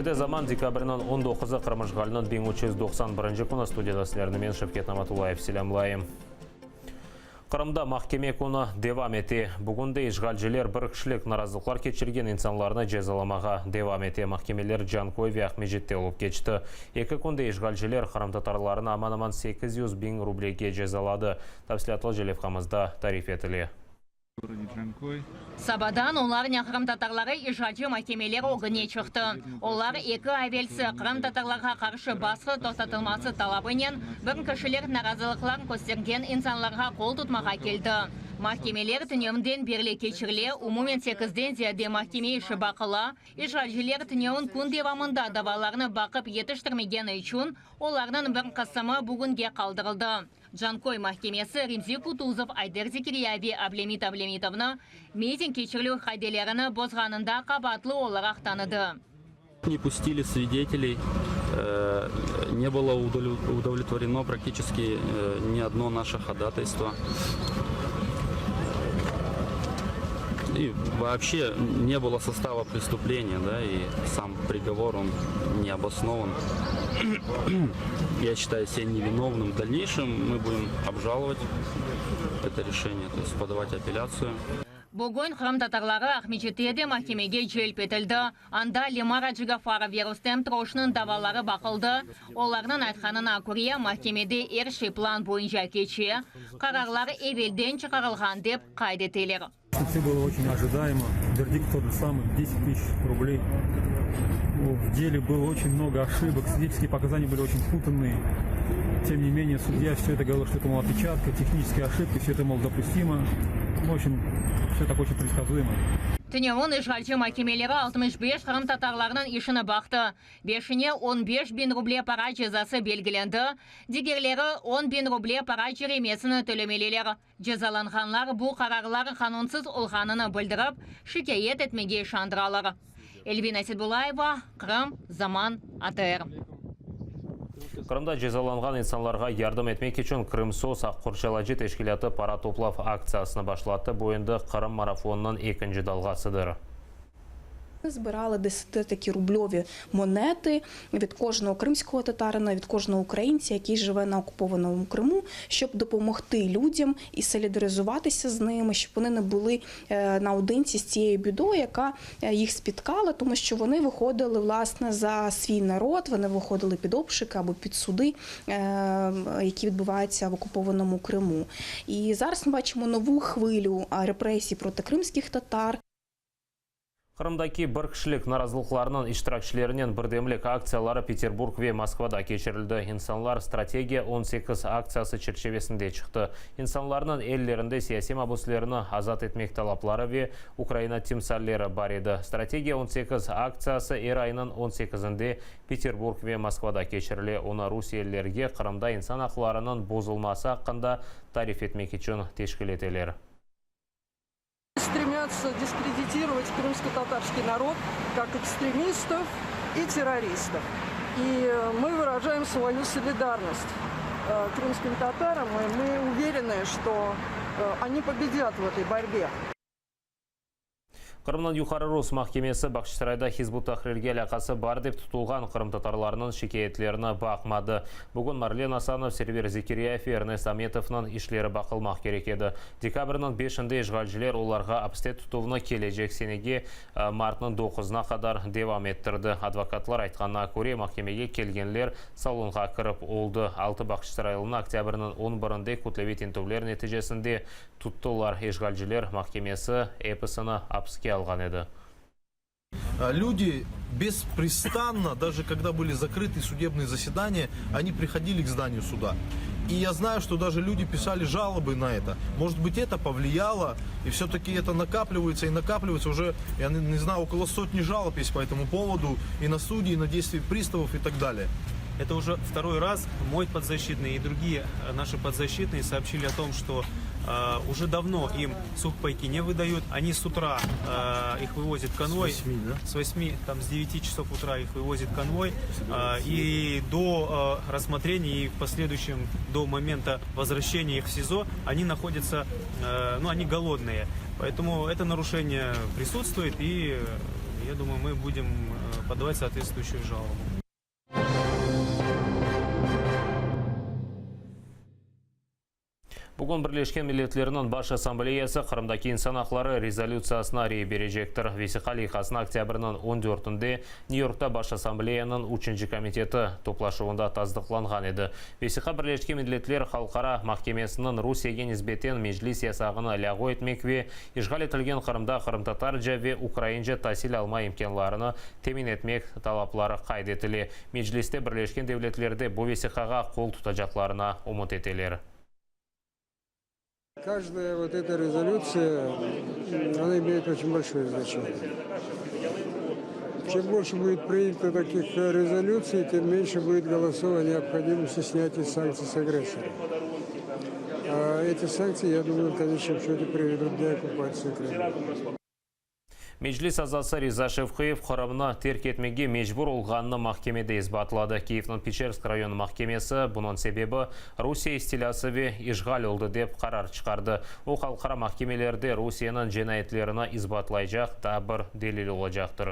Efirde Zaman, dekabrniñ 19-ı, Qırım işğaliniñ 1391 künü. Studiyada sizlerni men, Şevket Namatullayev, selâmlayım. Qırımda mahkeme künü devam ete. Bugün de işğalciler bir kişilik narazılıqlar keçirgen insanlarnı cezalamağa devam ete. Mahkemeler Canköy ve Aqmescitte olıp keçti. Eki künde işğalciler qırımtatarlarnı aman-aman 800 biñ rublege cezaladı. Tafsilâtlıca levhamızda tarif etile. Sabadan onlarnen qırımtatarları işğalci makemeler ögüne çıqtı. Olar eki ay evelsi qırımtatarlarğa qarşı basqı toqtatılması talabınen bir kişilik narazılıqlar köstergen insanlarğa qol tutmağa keldi. Makemeler tünevinden berli keçirile, umumen sekizden ziyade makeme işi baqıla. İşğalciler tünevin kün devamında davalarnı baqıp yetiştirmegeni içün olarnıñ bir qısımı bugünge qaldırıldı. Canköy mahkemesi Remzi Kutuzov, Ayder Zekirya ve Ablemit Ablemitovnı miting keçirilüv qaidelerini bozğanında qabaatlı olaraq tanıdı. Ne pustili svideteley, ne bylo udovletvoreno praktiçeski ni odno naşe hodataystvo. I voobşe ne bylo sostava prestupleniya, da, i sam prigovor, on ne obosnovan. Ya şçitayü sebâ nevinovnım. V dalneyşem mı budem obžalovat eto reşeniye, to est podavat apellâtsiyu. Bugün qırımtatarları Aqmescitte de mahkemege celp etildi. Anda Lemar Acigafarov ve Rustem Troşnıñ davaları baqıldı. Olarnıñ aytqanına köre, mahkemede er şey plan boyunca keçe, qararlar evelden çıqarılğan, dep qayd eteler. Vse bylo oçen ojidayemo, verdikt tot же samıy, deset tısyaç rubley. V dele bylo oçen mnogo oşibok, svidetelskiye pokazaniya byli oçen putannıye. Tem ne meneye sudya vse eto govoril, çto eto, mol, opeçatka, tehniçeskiye oşibki, vse eto, mol, dopustimo. V obşem, vse tak oçen predskazuyemo. Tünevin işğalci makemeleri 65 qırımtatarlarnıñ işini baqtı. Beşine 15 biñ ruble para cezası belgilendi, digerleri on biñ ruble para ceremesini tölemeliler. Cezalanğanlar bu qararlar qanunsız olğanını bildirip, şikâyet etmege işandıralar. Elvina Sedulayeva, Qırım, Zaman, ATR. Qırımda cezalanğan insanlarğa yardım etmek içün Krımsos aq qorçalayıcı teşkilâtı para toplav aktsiyasını başlattı. Bu endi Qırım marafonınıñ ekinci dalğasıdır. Zbirali deseti rublövi moneti від kojnogo krimskogo tatarina, від kojnogo ukraintsya, yakий живе на okupovanom Krimu, şçob dopomogti lüdyam i solidarizuvатися з nimi, şçob voni ne buli naodintsi з цією бідою, яка їх спіткала, тому що вони виходили, власне, за свій народ, вони виходили під обшуки або під суди, які відбуваються в окупованому Криму. І зараз ми бачимо нову хвилю репресій проти кримських татар. Qırımdaki bir kişilik narazılıqlarnıñ iştirakçilerinen birdemlik aktsiyaları Peterburg ve Moskvada keçirildi. İnsanlar Strategiya 18 aktsiyası çerçivesinde çıqtı. İnsanlarnıñ ellerinde siyasiy mabüslerni azat etmek talapları ve Ukraina timsalleri bar edi. Strategiya 18 aktsiyası er aynıñ on sekizinde Peterburg ve Moskvada keçirile. Onı rusiyelilerge Qırımda insan aqlarınıñ bozulması aqqında tarif etmek içün teşkil eteler. Stremятся diskreditirovat krımsko-tatarskiy narod kak ekstremistov i terroristov. I mı vırajaem svoyu solidarnost krımskim tataram, i mı uverenı, çto oni pobedyat v etoy borbe. Qırımnıñ Yuqarı rus mahkemesi Bağçasarayda Hizb ut-Tahrirge alâqası bar dep tutulğan qırımtatarlarnıñ şikâyetlerini baqmadı. Bugün Marlen Asanov, Server Zekiryayev ve Ernest Ametovnıñ işleri baqılmaq kerek edi. Dekabrniñ beşinde işğalciler olarğa apiste tutuvnı kelecek senege martnıñ doquzına qadar devam ettirdi. Advokatlar aytqanına köre, mahkemege kelgenler salonğa kirip oldı. Altı bağçasaraylını oktâbrniñ on birinde kütleviy tintüvler neticesinde tuttılar. İşğalciler mahkemesi episini apiske alğan edi. Люди besprestanno, даже когда были закрыты судебные заседания, они приходили к зданию суда. И я знаю, что даже люди писали жалобы на это. Может быть, это повлияло, и все-таки это накапливается и накапливается. Уже, я не знаю, около сотни жалоб есть по этому поводу и на судьи, и на действия приставов и так далее. Это уже второй раз мой подзащитный и другие наши подзащитные сообщили о том, что уже давно им сухпайки не выдают. Они с утра их вывозит конвой. С 8, да? С 8, там, с 9 часов утра их вывозит конвой. И до рассмотрения и в последующем до момента возвращения их в СИЗО они находятся, ну, они голодные. Поэтому это нарушение присутствует и... Я думаю, мы будем подавать соответствующую жалобу. Bugün Birleşken Milletlerniñ Baş Assambleyası Qırımdaki insan aqları rezolütsiyasına rey berecektir. Vesiqa leyhasını oktâbrniñ on dörtünde Nyu-Yorkta Baş Assambleyanıñ üçünci komiteti toplaşuvında tasdıqlanğan edi. Vesiqa Birleşken Milletler Halqara mahkemesiniñ Rusiyege nisbeten Meclis yasağını lâğu etmek ve işğal etilgen Qırımda qırımtatarca ve ukraince tasil alma imkânlarını temin etmek talapları qayd etile. Mecliste Birleşken Devletlerde bu vesiqağa qol tutacaqlarına ümüt eteler. Каждая вот эта резолюция, она имеет очень большое значение. Чем больше будет принято таких резолюций, тем меньше будет голосов о необходимости снятия санкций с агрессора. А эти санкции, я думаю, в конечном счете приведут к деоккупации Крыма. Meclis azası Riza Şevqiyev Qırımnı terk etmege mecbur olğanını mahkemede isbatladı. Kiyevniñ Peçersk rayon mahkemesi bunıñ sebebi Rusiye istilâsı ve işğal oldı dep qarar çıqardı. O, halqara mahkemelerde Rusiyeniñ cinayetlerini isbatlaycaq daa bir delil olacaqtır.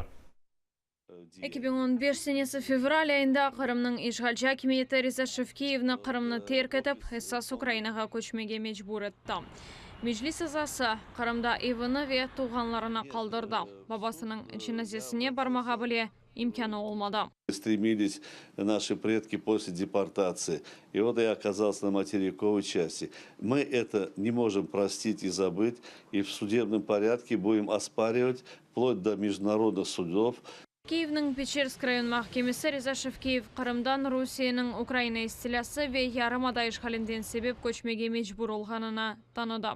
2015 senesi fevral ayında Qırımnıñ işğalci akimiyeti Riza Şevkiyevni Qırımnı terk etip, esas Ukrainağa köçmege mecbur etti. Meclis azası Qırımda evini ve tuvğanlarını qaldırdı. Babasınıñ cenazesine barmağa bile imkânı olmadı. Стремились наши предки после депортации. И вот я оказался на материковой части. Мы это не можем простить и забыть, и в судебном порядке будем оспаривать вплоть до международных судов. Kiyevniñ Peçersk rayon mahkemesi Riza Şevkiyev Qırımdan Rusiyeniñ Ukraina istilâsı ve yarımada işğalinden sebep köçmege mecbur olğanını tanıdı.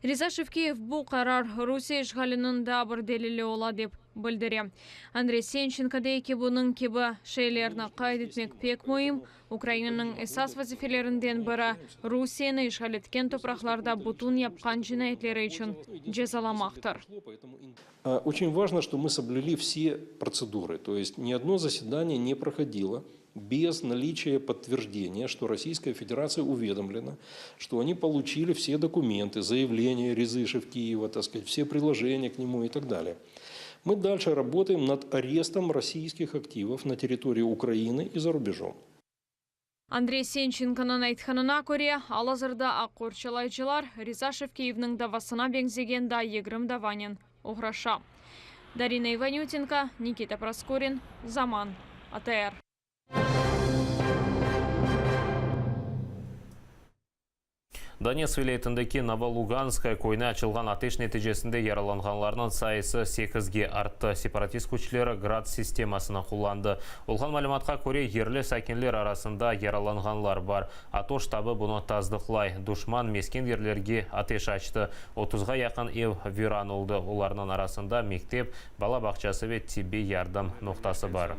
Riza Şevkiyev bu qarar Rusiye işğaliniñ daa bir delili ola dep bildire. Andrey Sençenko dey ki, bunıñ kibi şeylerni qayd etmek pek müim, Ukrainanıñ esas vazifelerinden biri, Rusiyeni işğal etken topraqlarda bütün yapqan cinayetleri içün cezalamaqtır. Очень важно, что мы соблюли все процедуры, то есть ни одно заседание не проходило без наличия подтверждения, что Российская Федерация уведомлена, что они получили все документы, заявления Резы Шевкиева, так сказать, все приложения к нему и так далее. Мы дальше работаем над арестом российских активов на территории Украины и за рубежом. Andrey Sençenkonıñ aytqanına köre, al-azırda aq qorçalayıcılar Riza Şevkiyevniñ davasına beñzegen daa 20 davanen oğraşa. Darina İvanütenko, Nikita Proskorin, Zaman, ATR. Donetsk vilâyetindeki Novoluganskoye köyüne açılğan ateş neticesinde yaralanğanlarnıñ sayısı sekizge arttı. Separatist küçleri Grad sistemasını qullandı. Olğan malümatqa köre, yerli sakinler arasında yaralanğanlar bar. ATO ştabı bunı tasdıqlay. Duşman mesken yerlerge ateş açtı. Otuzğa yaqın ev viran oldı, olarnıñ arasında mektep, bala bağçası ve tibbiy yardım noqtası bar.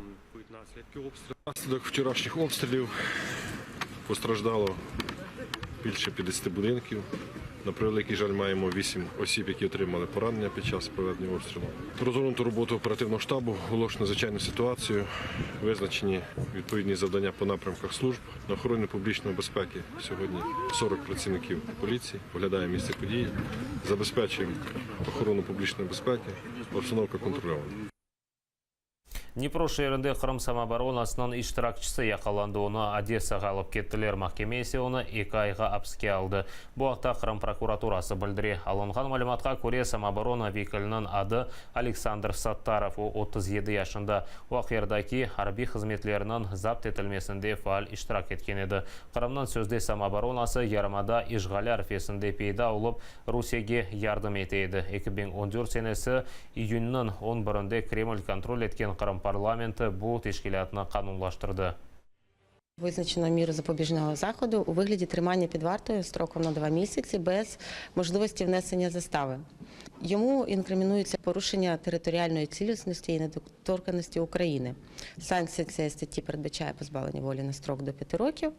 Vnaslідок вчорашніх обстрілів постраждало більше 50 будинків. На превеликий жаль, маємо 8 осіб, які отримали поранення під час проведення обстрілу. Розгорнуто роботу оперативного штабу, оголошено надзвичайну ситуацію, визначені відповідні завдання по напрямках служб. На охороні публічної безпеки сьогодні 40 працівників поліції, оглядає місце події, забезпечуємо охорону публічної безпеки, обстановка контрольована. Dnipro şeerinde Qırım samooboronasınıñ iştirakçisi yaqalandı, onı Odessağa alıp kettiler, mahkeme ise onı eki ayğa apiske aldı. Bu aqta Qırım prokuraturası bildire. Alınğan malümatqa köre, samooborona vekiliniñ adı Aleksandr Sattarov, o, 37 yaşında, o, Aqyardaki arbiy hızmetlerniñ zapt etilmesinde faal iştirak etken edi. Qırımnıñ sözde samooboronası yarımada işğali arfesinde peyda olıp, Rusiyege yardım ete edi. 2014 senesi iyünniñ on birinde Kreml kontrol etken Qırım parlamenti bu teşkilâtnı qanunlaştırdı. Визначено міру запобіжного заходу у вигляді тримання під вартою строком на 2 місяці без можливості внесення застави. Йому інкримінується порушення територіальної цілісності і недоторканності України. Санкція цієї статті передбачає позбавлення волі на строк до 5 років.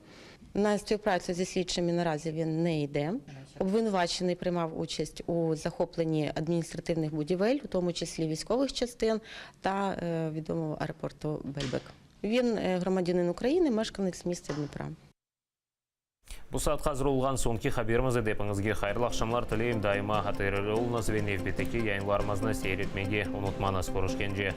На співпрацю зі слідчими наразі він не йде. Обвинувачений приймав участь у захопленні адміністративних будівель, у тому числі військових частин та відомого аеропорту Бельбек. Він громадянин України, мешканець міста Дніпра. Bu saatqa azır olğan soñki haberimiz edi. Epiñizge hayırlı aqşamlar tileyim. Daima ATRli oluñız ve nevbetteki yayınlarımıznı seyir etmege unutmañız. Körüşkence.